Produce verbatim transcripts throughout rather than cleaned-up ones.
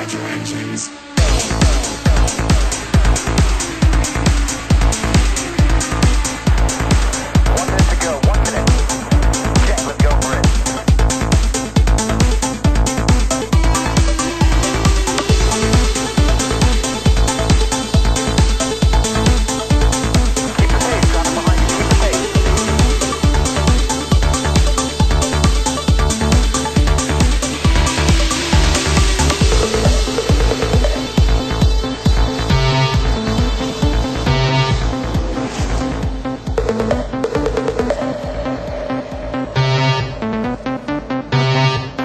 Your engines. One minute to go, one minute. Jack, let's go for it. Keep the pace, drop it behind you, keep the pace.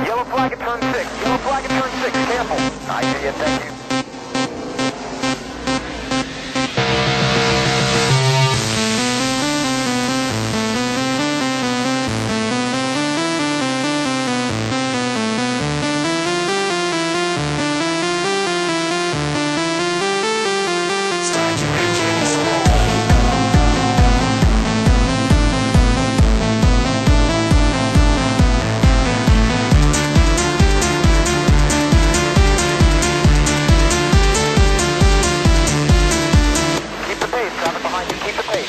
Yellow flag at turn six. Yellow flag at turn six. Careful. I see you. Thank you. Keep the pace, traffic behind you, keep the pace.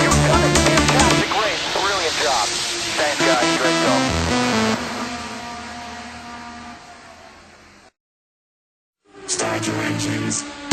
You've done a fantastic race. Brilliant job. Thanks, guys. Great job. Start your engines.